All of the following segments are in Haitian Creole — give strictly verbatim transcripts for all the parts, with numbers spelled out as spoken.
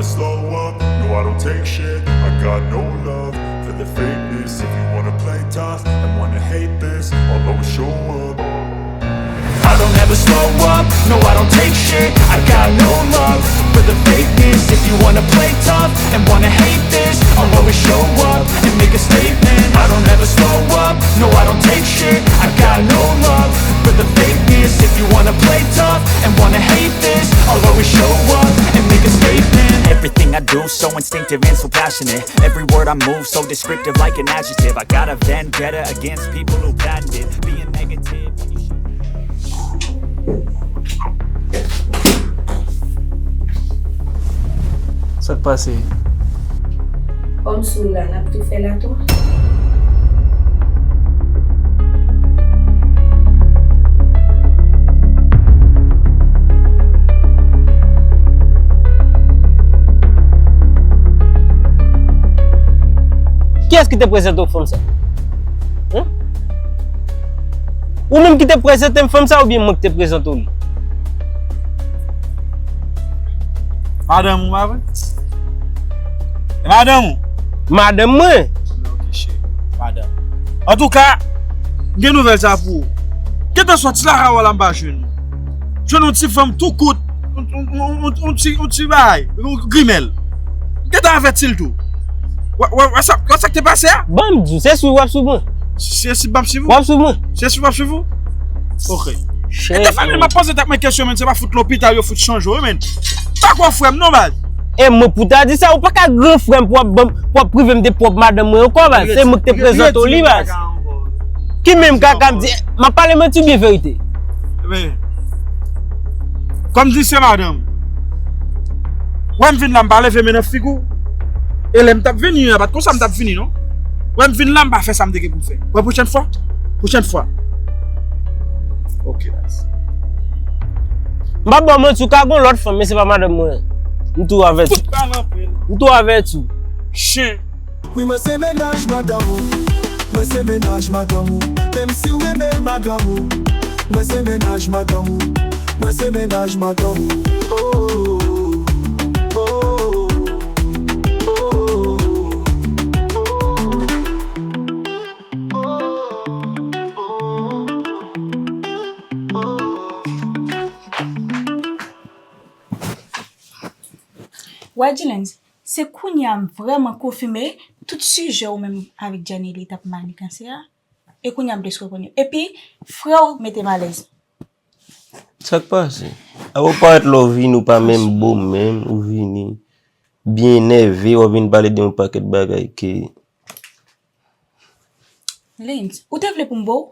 Slow up, no, I don't take shit. I got no love for the fakeness. If you wanna play tough and wanna hate this, I'll always show up. I don't ever slow up, no, I don't take shit. I got no love for the fakeness. If you wanna play tough and wanna hate this, I'll always show up and make a statement. I don't ever slow up, no, I don't take shit. I got no love for the fakeness. If you wanna play tough and wanna hate this, I'll always show up and make a statement. Everything I do so instinctive and so passionate. Every word I move so descriptive like an adjective. I got a vendetta against people who patented being negative when you should. Sa k pase? Kòm si w la, n ap tou fè l a tou. Kiyès ki te prezante w fanm sa? Hen? Ou menm ki te prezante m fanm sa oubyen mwen ki te prezante w li? Madanm ou, pa vre? E madanm ou? Madanm mwen. Ok, cheri. Madanm. Antouka, m gen nouvèl sa pou ou. Gentan sòti lakay ou la, m pa jwenn ou. Jwenn yon ti fanm tou kout, yon, yon, yon, yon, yon ti, yon ti bagay, yon grimèl. M gentan avèti l tou. Wè, wè, wè sa, wè sa k te pase a? Ban m di w, se swiv w ap swiv mwen. Se swiv m ap swiv ou? W ap swiv mwen. Se swiv m ap swiv ou? Ok. Chen. E te fè m ap poze tèt mwen kesyon, men se pa fout lopital yo fout chanje w, men. Pa kwè frè m non, baz. E mwen pou ta di sa, ou pa ka gran frè m pou w ap ban m, pou w ap prive m de pwòp madanm mwen ankò, baz. Se mwen ki te prezante w li, baz. Ki menm kaka m di, m ap pale manti oubyen verite? Men, kòm di se madanm. Wè m vin la, m pa leve men nan figi w. E lè m t ap vini a, pa t konsa m t ap vini, non. Wè m vin la, m pa fè sa m te gen pou m fè. Wè pwochèn fwa? Pwochèn fwa. Ok, baz. M pa ba w manti, ou ka gon lòt fanm, men se pa madanm mwen. M tou avèti. Fout pa nan pwen. M tou avèti w. Chen. Wi, mwen se mennaj madanm ou. Mwen se mennaj madanm ou. Menm si w renmen madanm ou. Mwen se mennaj madanm ou. Mwen se mennaj madanm ou. Oh, oh, oh, oh. Wè, Jilens, se kounye a m vrèman konfime tout sijè ou menm avèk Djanely t ap maniganse a. E kounye a m plis reponn yo. Epi, frè w mete m alèz. Sa k pase? Apa w parèt lè w vini, ou pa menm bo menm, ou vini byen enève, w ap vin pale de yon pakèt bagay ke Lens, ou te vle pou m bo w?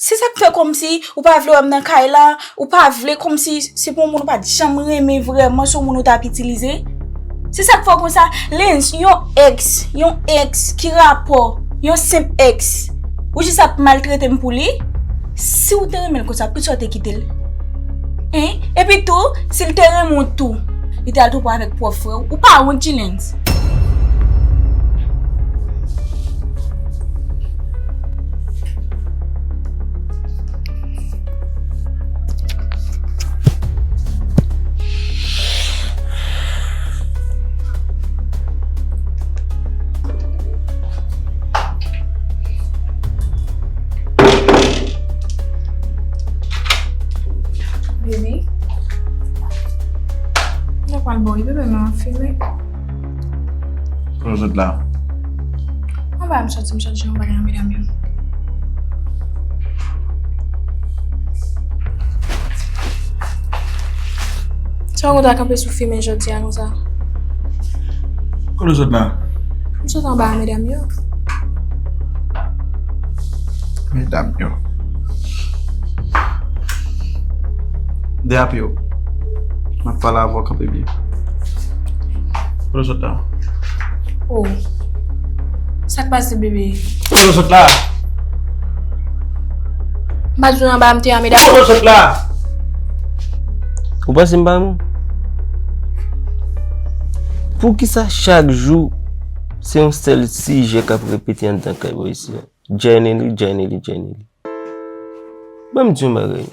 Se sa k fè kòmsi ou pa vle wè m nan kay la, ou pa vle kòmsi se pou yon moun ou pa t janm renmen vrèman, se yon moun ou t ap itilize. Se sa k fè w konsa. Lens, yon ex, yon ex, ki rapò, yon senp ex, ou jis ap maltrete m pou li? Si w te renmen l konsa, poukisa w te kite l? Hein? Epi tou, si l te renmen w tou, li t al twouve avèk pwòp frè w. Ou pa wont, Jilens? Baby. Mwen pral bo wi, bebe, men w ap fimen. Kote w sot la? Anba m soti, m sot jwe yon bagay ak medam yo. Sa w konn ta kanpe sou fimen jodi a konsa? Kote w sot la? M sot anba a medam yo. Medam yo. De apye w. M ap pale avè w, kanpe byen. Kote w sot la? Oh. Sa k pase, bebe? Kote w sot la? M pa di w anba a m te a medam. Kote w sot la? Ou panse m pa moun? Poukisa chak jou se yon sèl sijè k ap repete anndan kay bò isi a? Djanely, Djanely, Djanely. Ban m di yon bagay.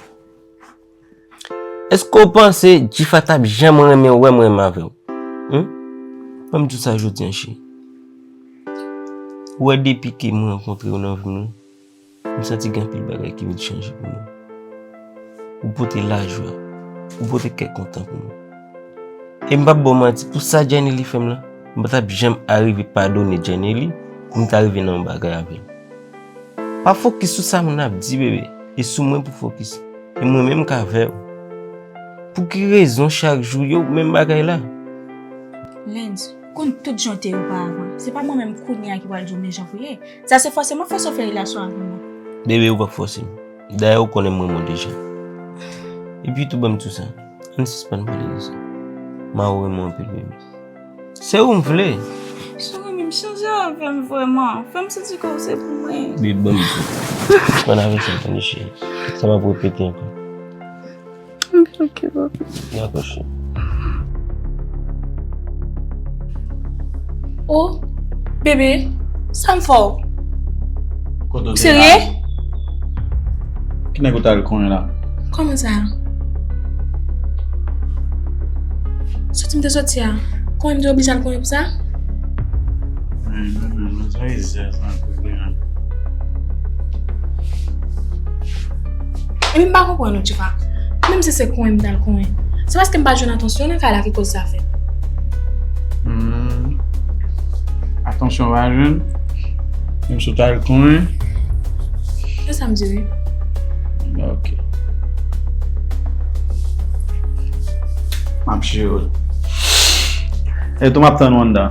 Èske w panse Jifa t ap janm renmen wè m renmen avè w? Humm, ban m di w sa jodi a, cheri. Ou wè, depi ke mwen rankontre w nan vi m lan, m santi gen anpil bagay ki vin chanje pou mwen. Ou pote lajwa, ou pote kè kontan pou mwen. E m p ap ba w manti, pou sa Djanely fè m lan, m pa t ap janm arive padone Djanely pou m ta rive nan yon bagay avè l. Pa fokis sou sa moun ap di, bebe, e sou mwen pou fokis. E mwen menm k avè w. Pou ki rezon chak jou yo menm bagay la? Lens, ou konn tout jan w te ye oparavan. Se pa mwen menm kounye a ki pral di w men jan pou ye. Sa se fòseman fòse w fè relasyon avè mwen. Bebe, ou p ap fòse m. Dayè, ou konnen m renmen w deja. Epi tou, ban m di w sa. Ann sispann pale de sa. Mari w renmen w anpil, bebe. Se ou m vle. Cheri, men chanje avè m vrèman. Fè m santi ke w se pou mwen. Bebe, ban m di w. Sispann avè sa, tande, cheri. Sa m ap repete ankò. Ok, ok, papi. Dakò, cheri. Oh, bebe, sa m fè w? Kote w te serye? Ki nèg ou t al konyen la? Kòman sa? Soti m te soti a. Konyen m te oblije al konyen pou sa? Mwen, mwen, mwen, mwen, sa e zè, sa, mwen. Epi m pa konprann ou, Tchoupa. Menm si se konyen m t al konyen, se paske m pa jwenn atansyon nan kay la ki koz sa fèt. Hmm. Atansyon w pa jwenn, menm si w t al konyen. Se sa m di, wi. Ok. M ap jere w. E tou m ap tann w anndan.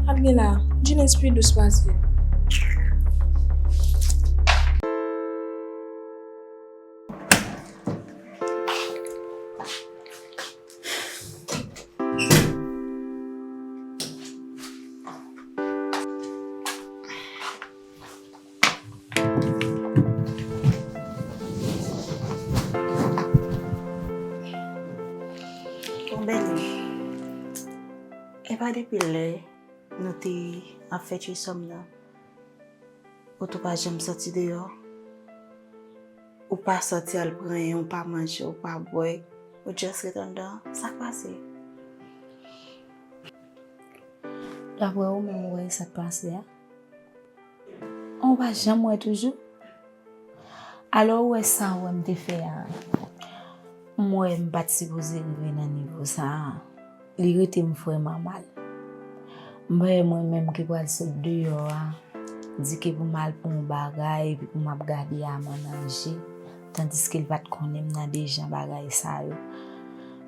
Ap gen la, Julius pi dous pase. Bon, Bèlè, e pa depi lè nou te ap fè trisòm nan, ou tou pa janm sòti deyò? Ou pa sòti al pran anyen, ou pa manje, ou pa bwè, ou just ret anndan? Sa k pase? Daprè ou menm, ou wè sa k pase a? Ou pa janm wè toujou? Alò, ou wè sa ou wè m te fè a? M wè m pa t sipoze rive nan nivo sa a. Li rete m vrèman mal. M pa wè mwen menm ki pral sot deyò a, di ke pou m al pran yon bagay, epi pou m ap gade a m an danje, tandiske l pa t konnen m nan de jan bagay sa yo.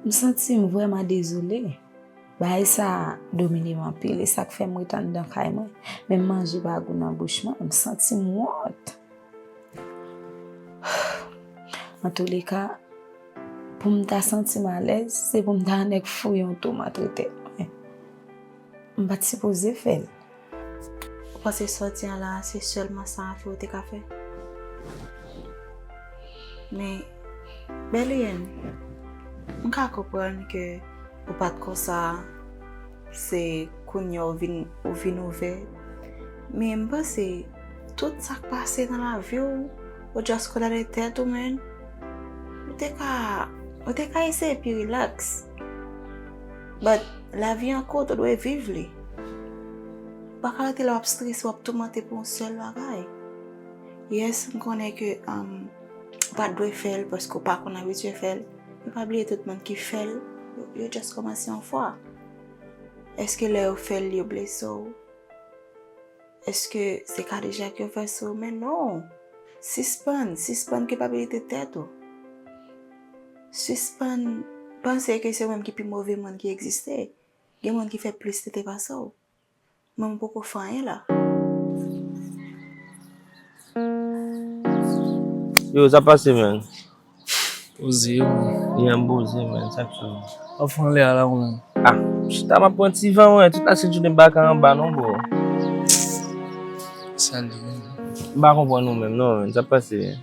M santi m vrèman dezole. Bagay sa domine m anpil, e sa k fè m ret anndan kay mwen. Menm manje pa gou nan bouch mwen, m santi m wont. Antouleka, pou m ta santi m alèz, se pou m ta nèk fouye yon tou m antre tèt mwen. M pa t sipoze fè l. Ou panse sòti an la, se sèlman sa anfè ou te ka fè? Men, Bèlè, m ka konprann ke ou pa t konsa, se kounye a ou vin, ou vin ouvè. Men m panse tout sa k pase nan lavi w, ou just kondane tèt ou, man. Ou te ka, ou te ka eseye pi relax. But lavi an kout, ou dwe viv li. Ou pa ka rete la w ap strese, w ap toumante pou yon sèl bagay. Yes, m konnen ke, um, ou pa t dwe fè l paske w pa konn abitye fè l. Men pa bliye tout moun ki fè l, yo, yo just kòmanse yon fwa. Èske lè yo fè l, yo blese w? Èske se kadejak yo fè sou ou? Men non! Sispann, sispann kilpabilite tèt ou. Sispann panse ke se ou menm ki pi move moun ki egziste. Gen moun ki fè plis tenten pase w. Mwen, m poko fè anyen la. Yo, sa pase, man? Poze, man. Li an poze, man. Sa k sou? W ap fè anlè a la, ou menm? Ah, chita, m ap pran ti van, wi. Tout la sent jounen m pa ka anba, non, bro. Sa li ye, man? M pa konprann ou menm, non, man. Sa k pase?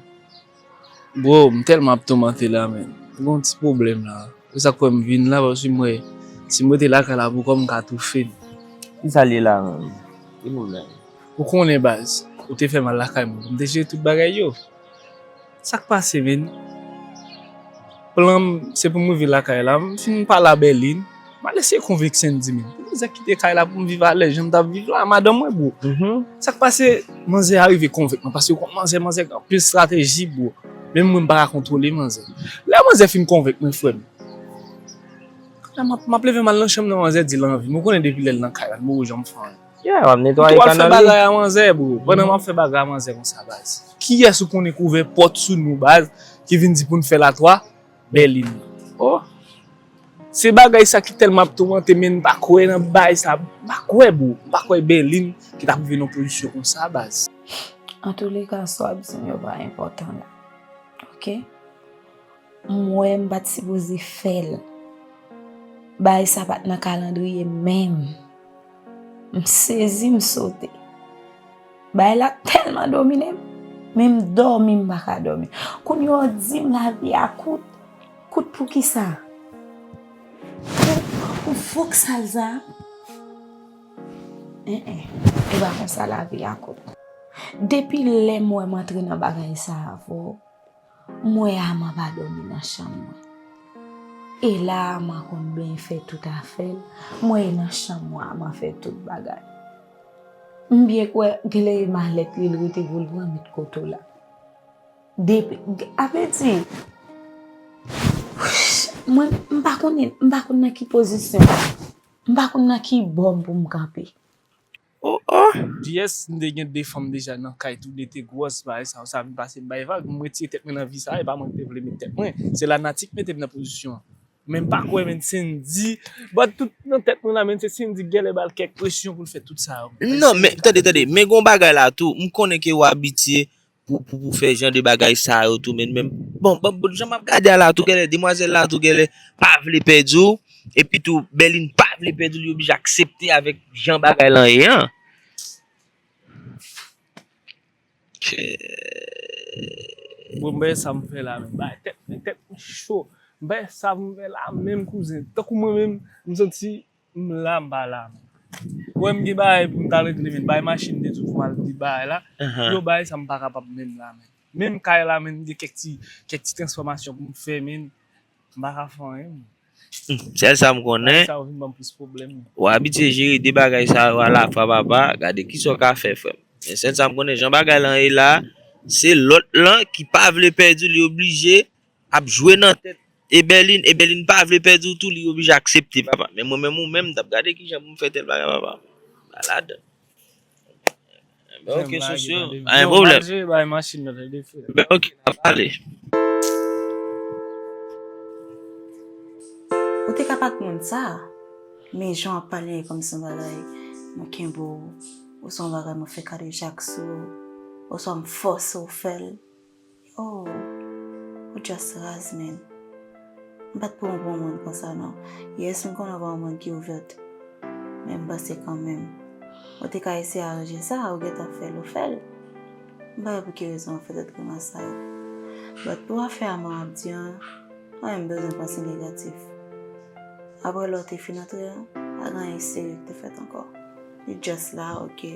Bro, m tèlman ap toumante la, man. M gen yon ti pwoblèm la. Se sa k fè m vin la, paske m wè, si m rete lakay la pou kò m, m ka toufe m. Ki sa l ye la menm? Ki pwoblèm? Ou konnen, baz, ou te fè mal lakay mwen pou m te jere tout bagay yo. Sa k pase, man? Plan m, se pou m rive lakay la. M fin pale a Bèlin. M al eseye konvenk Sendy, men. Pou manzè kite kay la pou m viv alèz, jan m t ap viv la, madanm mwen, bro. Sa k pase, manzè a rive konvenk mwen, paske w konn manzè, manzè gen anpil estrateji, bro. Menm mwen, m pa ka kontwole manzè. Lè manzè fin konvenk mwen, frè m, kounye a m ap, m ap leve m al nan chanm nan, manzè di l anvi m. Ou konnen depi lè l nan kay la, l poko janm fè anyen. Yeah, w ap netwaye kanal li. M tou al fè bagay a manzè, bro. Pandan m ap fè bagay a manzè konsa, baz. Kiyès ou konnen k ouvè pòt sou nou, baz, ki vin di pou n fè l a twa? Bèlin. Oh. Se bagay sa ki tèlman ap toumante, men m pa kwè nan bagay sa. M pa kwè, bro. M pa kwè Bèlin ki t ap rive nan pozisyon konsa, baz. Antouleka, sa w ap di m yo pa enpòtan la. Oke? M wè m pa t sipoze fè l. Bagay sa pa t nan kalandriye m menm. M sezi, m sote. Bagay la tèlman domine m, menm dòmi m pa ka dòmi. Kounye a w di m lavi a kout. Kout poukisa? Ou, ou voksal sa? En en, e pa konsa lavi a kout. Depi lè m wè m antre nan bagay sa avè w, m wè Ama pa dòmi nan chanm mwen. E la Ama konn benyen fè tout afè l, m wè e nan chanm mwen Ama fè tout bagay. M byen kwè genlè e malèt li l rete pou l pran met kote w la. Depi, a vle di, mwen, m pa konnen, m pa konn nan ki pozisyon, m pa konn nan ki bò m pou m kanpe. Oh, oh. Yes, m te gen de fanm deja nan kay, tou de te gwòs, bagay sa, sa vin pase m bay vag, m retire tèt mwen nan vi sa, e pa mwen ki te vle met tèt mwen, se lanati k mete m nan pozisyon an. Men m pa kwè, men Sendy, but tout nan tèt mwen la, men se Sendy genlè ba l kèk presyon pou l fè tout sa yo. Non, men tande, tande, men gon bagay la tou, m konnen ke w abitye pou, pou, pou fè jan de bagay sa yo tou, men, men, bon, bon, bon, jan m ap gade a la tou, genlè, demwazèl la tou, genlè, pa vle pèdi w, epi tou, Bèlin pa vle pèdi w, li oblije aksepte avèk jan bagay lan ye an. Bon, m bay sa m fè la menm. Bay tèt, tèt mwen cho. M bay sa m fè la menm, kouzen. Tankou mwen menm, m santi m la, m pa la menm. Ou wè m gen bagay pou m t al regle menm. Bay machin de tou pou m al di bagay la. Yo bay sa m pa kapab menm la menm. Menm kay la menm, m gen kèk ti, kèk ti transfòmasyon pou m fè menm. M pa ka fè anyen menm. Hmm, sèl sa m konnen, w abitye jere de bagay sa yo alafwa, papa, gade kisa w ka fè, frè m. Men sèl sa m konnen, jan bagay lan ye la, se lòt lan ki pa vle pèdi w, li oblije ap jwe nan tèt Ebèlin, Ebèlin pa vle pèdi w tou, li oblije aksepte, papa. Men mwen menm, ou menm, m t ap gade kijan pou m fè tèl bagay, papa. Malad. Enben, oke, Sosyo, pa gen pwoblèm. Bay machin nan, tande, frè. Enben, oke, n a pale. Ou te ka pa t konn sa, men jan w ap pale kòmsi yon bagay mwen kenbe w, oswa yon bagay mwen fè kadejak sou ou, oswa m fòse w fè l. Oh, ou just raz, man. M pa t pran w pou yon moun konsa, non. Yes, m konnen w pa yon moun ki ouvè. Men m panse kanmenm. Ou te ka eseye aranje sa, ou gentan fè l, ou fè l. M pa wè pou ki rezon w fè tout grimas sa yo. But pou afè a mwen ap di an, mwen menm bezwen panse negatif. Apre lè w te fin antre an, pa gen anyen serye ki te fèt ankò. Li just la, oke.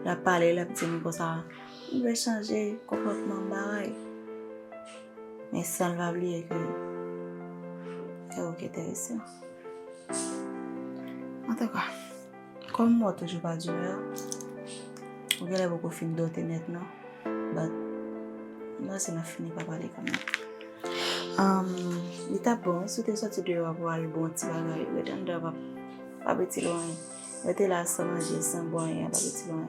L ap pale, l ap di m konsa, m vle chanje konpòtman m, bagay. Men san l pa bliye ke, ke ou ki enterese. Antouka, kòm mwen toujou pa di mè, ou genlè poko fin dote nèt, non. But, m panse n ap fini pa pale kanmenm. Um, li t ap bon, wi, si w te sòti deyò a pou w al bwè yon ti bagay, rete anndan, pa, pa piti lwen. Rete la san manje, san bwè anyen, pa piti lwen.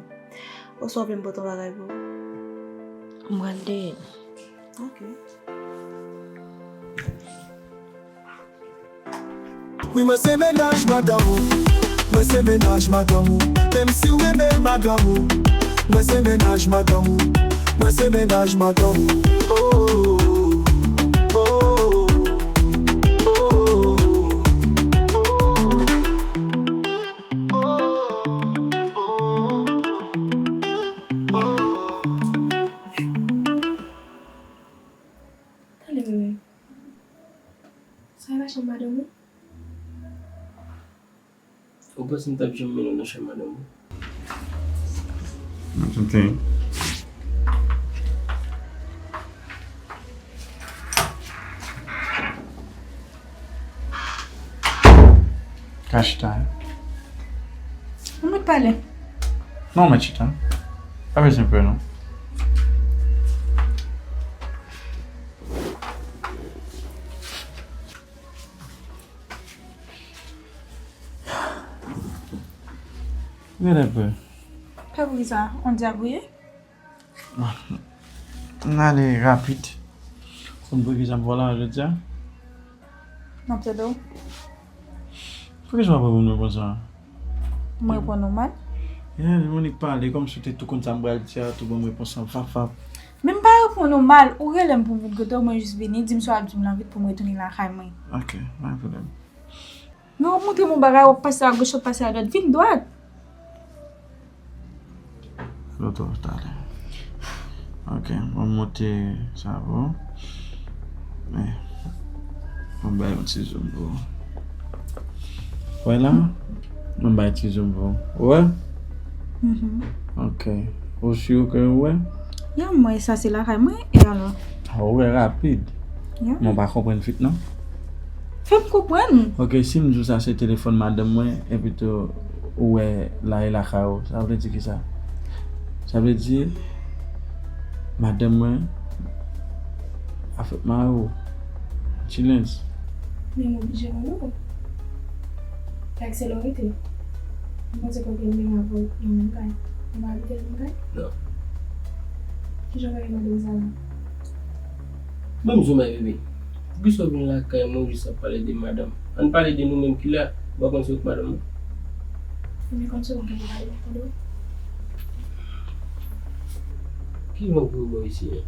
Oswa w vle m pote yon bagay pou ou? M pral deyò. Ok. Wi, mwen se mennaj madanm ou. Mwen se mennaj madanm ou. Menm si w renmen madanm ou. Mwen se mennaj madanm ou. Mwen se mennaj madanm ou. Oh, oh, oh, oh. Tande, bebe. Sa e pa chanm madanm ou? Ou panse m t ap janm mennen w nan chanm madanm ou? Ok. Ka chita. Nou mèt pale. Non, mèt chita. Pa bezwen pè, non. Genlè pè. Pè poukisa? On dyab ou ye? M ale rapid. Konn poukisa m vòlè jodi a? M ap tande w. Poukisa w ap reponn mwen konsa? M reponn ou mal? Yeah, Monique pale kòmsi w te tou konn sa m pral di a, tou ban m repons lan vap vap. Men m pa reponn ou mal, ou rele m pou m vin kote w, mwen jis vini, di m sa w ap di m lan vit pou m retounen lakay mwen. Ok, pa gen pwoblèm. Men w ap montre m yon bagay, w ap pase agoch, w ap pase adwat, vin dwat. Lòt wòch talè. Ok, mwen monte sa pou ou. Men, mwen bay yon ti zoom pou ou. Wè la? Mwen bay ti zoom pou ou. Ou wè? Mhm. Ok. Ou si ke ou wè? Ya, m wè sa se lakay mwen, e alò? Ah, ou wè rapid. Ya. Men w pa konprann fit non. Fè m konprann. Ok, si m di w sa se telefòn madanm mwen, epi tou ou wè la e lakay ou, sa vle di kisa? Sa vle di, madanm mwen ap fèt mari w. Chilens. Men m oblije mande w. Èske se la w rete? M panse ke w gen menm avè w nan menm kay. Nou pa abite nan menm kay? Non. Kijan w fè gen madanm sa la? Ban m di w, my baby. Poukisa w vin lakay mwen jis ap pale de madanm? Ann pale de nou menm ki la. Ou pa konn se ou k madanm mwen? Ebyen, kòmsi w gen pou pale pou de ou. Ki van k voye w bò isi a?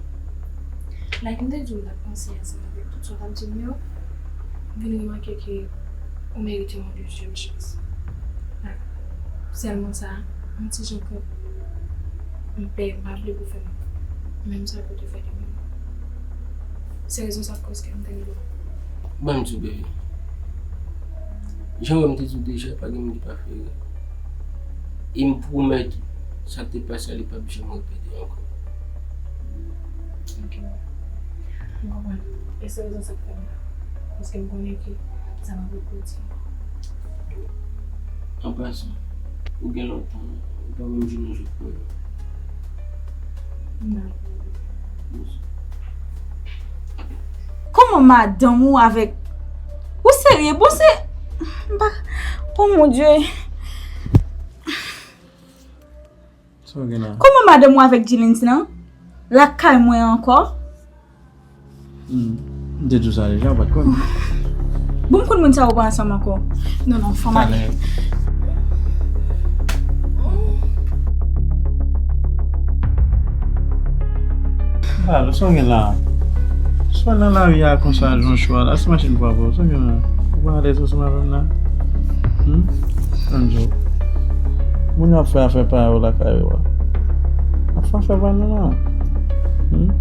Like m te di w m t ap panse ansanm avèk tout sa w t ap di m yo, m vin remake ke ou merite yon dezyèm chans. Like, sèlman sa, yon ti jan ke m pè, m pa vle pou fè m menm sa ke w te fè de mwen. Se rezon sa k koz ke m te rele w. Ban m di w, baby. Jan w wè m te di w deja, pa gen moun ki pafè erè. E m pwomèt ou, sa k te pase a, li p ap janm repete ankò. Ok. M konprann. E se rezon sa k fè m la. Paske m konnen ke sa p ap repwodui ankò. An pasan, ou gen lontan ou pa menm jwenn yon jou pou mwen. Non. Kòman madanm ou avèk... Ou serye? Bon, se... M pa... Oh mon Dieu. Sa w gen la? Kòman madanm ou avèk Jilens lan lakay mwen ankò? Hmm. M te di w sa deja, ou pa t kwè m. Bon, m konn moun sa yo pa ansanm ankò. Non, non, fò m ale. Talè. Alo, sa w gen la? Sa w nan lari a konsa, jan w chwa la, se machin frape w, sa w gen la? Ou pa alèz ansanm avè m la? Hmm? Ann di w. Moun yo ap fè afè pa yo lakay yo a. Ap fè afè pa nou la. Hmm?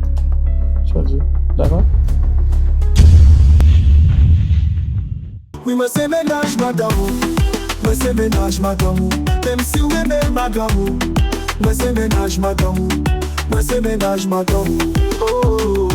Sa w di? Dakò? Wi, mwen se mennaj madanm ou. Mwen se mennaj madanm ou. Menm si w renmen madanm ou. Mwen se mennaj madanm ou. Mwen se mennaj madanm ou. Oh, oh, oh.